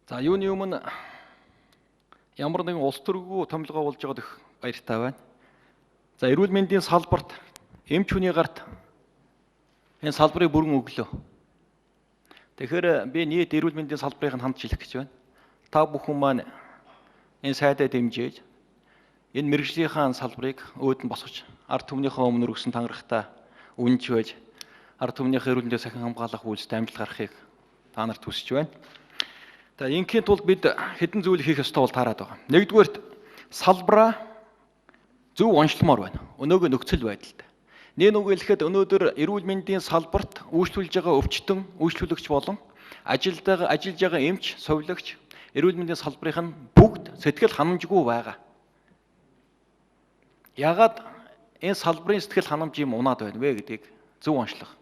За, юуны өмнө ямар нэгэн улс төргүй томилгоо болж байгаад их баяртай байна. За, эрүүл мэндийн салбарт эмч хүний гарт энэ салбарыг бүрэн өглөө. Тэгэхээр би нийт эрүүл мэндийн салбарын хандж хэлэх гэж байна. Та бүхэн маань энэ сайдаа дэмжиж энэ мэргэжлийнхаа салбарыг өөдөн босгож ард түмнийхээ өмнө өргөсөн тангарахтаа үнэнч байж ард түмнийхээ эрүүл мэндийг сахин хамгаалах үйлсд амжилт гаргахыг та нарт хүсэж байна. За, ингийн тулд бид хэдэн зүйл хийх ёстой бол таарад байгаа. Нэгдүгээрт, салбараа зөв онцлмоор байна. Өнөөгөө нөхцөл байдалд. Нэг үг хэлэхэд, өнөөдөр эрүүл мэндийн салбарт үйлчлүүлж байгаа өвчтөн, үйлчлүүлэгч болон ажилдаа ажиллаж байгаа эмч, сувилагч, эрүүл мэндийн салбарын нь бүгд сэтгэл ханамжгүй байгаа. Ягаад энэ салбарын сэтгэл ханамж юм унаад байна вэ гэдгийг зөв онцлох.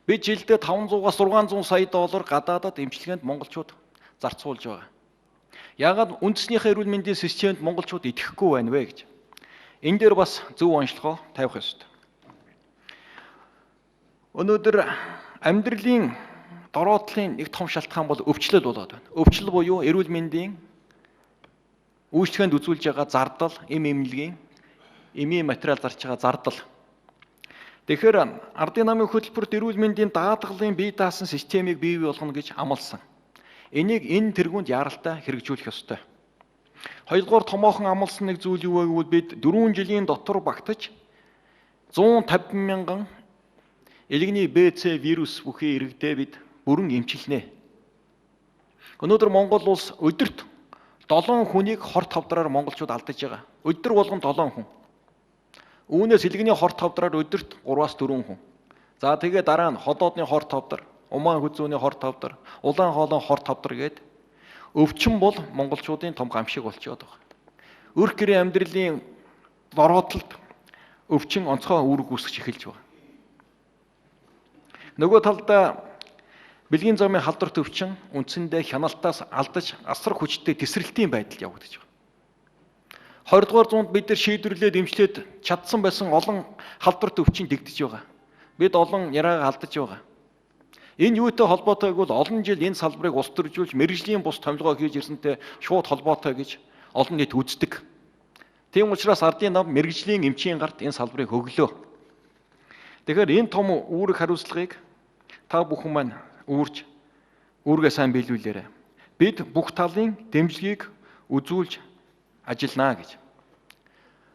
Бид жилдээ 500-аас 600 сая доллар гадаадад эмчилгээнд монголчууд зарцуулж байгаа. Ягаад үндэснийхээ эрүүл мэндийн системд монголчууд итгэхгүй байна вэ гэж. Энэ дээр бас зөв онцлогоо тавих ёстой. Өнөөдөр амьдралын дороотлын нэг том шалтгаан бол өвчлөл болоод байна. Өвчлөл буюу эрүүл мэндийн үйлчилгээнд үзүүлж байгаа зардал, эм эмнэлгийн эмийн материал зарж байгаа зардал. Тэгэхээр ардын намын хөтөлбөрт эрүүл мэндийн даатгалын бие даасан системийг бий болгоно гэж амласан. Энийг энэ тэргуунд яаралтай хэрэгжүүлэх ёстой. Хоёрдугаар томоохон амласан нэг зүйл юу вэ гэвэл бид 4 жилийн дотор багтаж 150 мянган элэгний БЦ вирус бүхий иргэдээ бид бүрэн эмчилнэ. Өнөөдөр Монгол улс өдөрт 7 хүнийг хор тавдраар монголчууд алдаж байгаа. Өдөр болгон 7 хүн. Үүнээс элэгний хор тавдраар өдөрт 3-аас 4 хүн. За, тэгээ дараа нь ходоодны хор тавдар, умаан хүзүүний хор тавдар, улаан хоолойн хор тавдар гээд өвчин бол монголчуудын том гамшиг болчиход байгаа. Өрх гэрийн амьдралын дороотлолд өвчин онцгой үүрэг үүсгэж эхэлж байгаа. Нөгөө талдаа бэлгийн замын халдварт өвчин үндсэндээ хяналтаас алдаж асар хүчтэй тесрэлтийн байдал явагдаж байгаа. 20 дугаар зуунд бид нар шийдвэрлээд эмчлээд чадсан байсан олон халдварт өвчин дэгдэж байгаа. Бид олон яраагаа алдаж байгаа. Энэ юутай холбоотой гэвэл олон жил энэ салбарыг улс төржүүлж мэргэжлийн бус томилгоо хийж ирсэнтэй шууд холбоотой гэж олон нийт үздэг. Тийм учраас ардын нам мэргэжлийн эмчийн гарт энэ салбарыг хөглөө. Тэгэхээр энэ том үүрэг хариуцлагыг та бүхэн маань үүрж үүргээ сайн биелүүлээрэй. Бид бүх талын дэмжлэгийг үзүүлж ажилланаа гэж.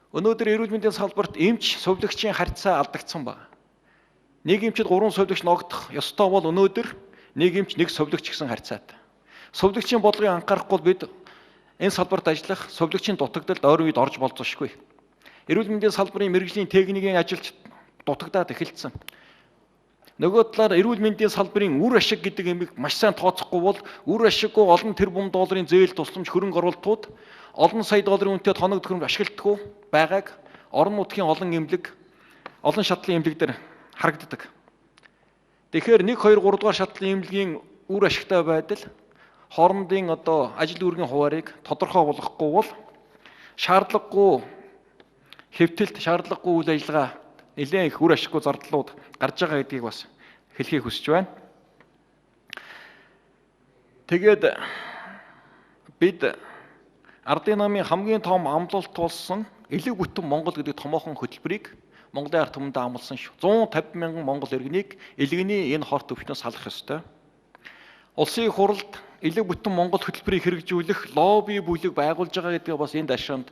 Өнөөдөр эрүүл мэндийн салбарт эмч, сувилагчийн харьцаа алдагдсан байна. Нэг эмчид 3 сувилагч ногдох ёстой бол өнөөдөр нэг эмч нэг сувилагч гэсэн харьцаатай. Сувилагчийн бодлогыг анхаарахгүй бид энэ салбарт ажиллах сувилагчийн дутагдалд ойрын үед орж болзошгүй. Эрүүл мэндийн салбарын мэргэжлийн техникийн ажилч дутагдаад эхэлсэн. Нөгөө талаар эрүүл мэндийн салбарын үр ашиг гэдэг юмыг маш сайн тооцохгүй бол үр ашиггүй олон тэрбум долларын зээл, тусламж, хөрөнгө оруулалтууд олон сая долларын үнэтэй тоног төхөөрөмж ашигладаггүй байгааг орон нутгийн олон эмнэлэг, олон шатлын эмнэлэг дээр харагддаг. Тэгэхээр 1 2 3 дугаар шатлын эмнэлгийн үр ашигтай байдал хоорондын одоо ажил үүргийн хуваарийг тодорхой болгохгүй бол шаардлагагүй хэвтэлт, шаардлагагүй үйл ажиллагаа, нэлээд их үр ашиггүй зардлууд гарч байгаа гэдгийг бас хэлхийг хүсэж байна. Тэгээд бид ардын намын хамгийн том амлалт болсон элэг бүтэн Монгол гэдэг томоохон хөтөлбөрийг Монголын ард түмэндээ амласан шүү. 150 мянган монгол иргэнийг элэгний энэ хорт өвчнөөс салах ёстой. Улсын хурлд элэг бүтэн Монгол хөтөлбөрийг хэрэгжүүлэх лобби бүлэг байгуулж байгаа гэдгээ бас энэ дашаанд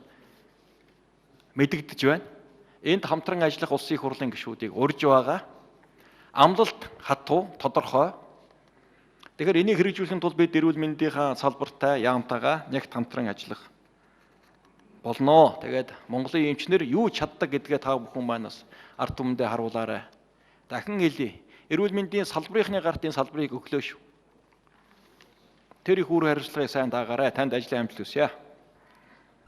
мэдэгдэж байна. Энд хамтран ажиллах улсын хурлын гишүүдийг урьж байгаа. Амлалт хатуу, тодорхой. Тэгэхээр энийг хэрэгжүүлэхийн тулд бид эрүүл мэндийнхаа салбартай яамтайгаа нягт хамтран ажиллах болно. Тэгээд Монголын эмчнэр юу чаддаг гэдгээ та бүхэн маань бас ард түмэндээ харуулаарай. Дахин хэлье. Эрүүл мэндийн салбарынхны гарт энэ салбарыг өглөө шүү. Тэр их үүрэг хариуцлагыг сайн даагаарай. Танд ажлын амжилт хүсье.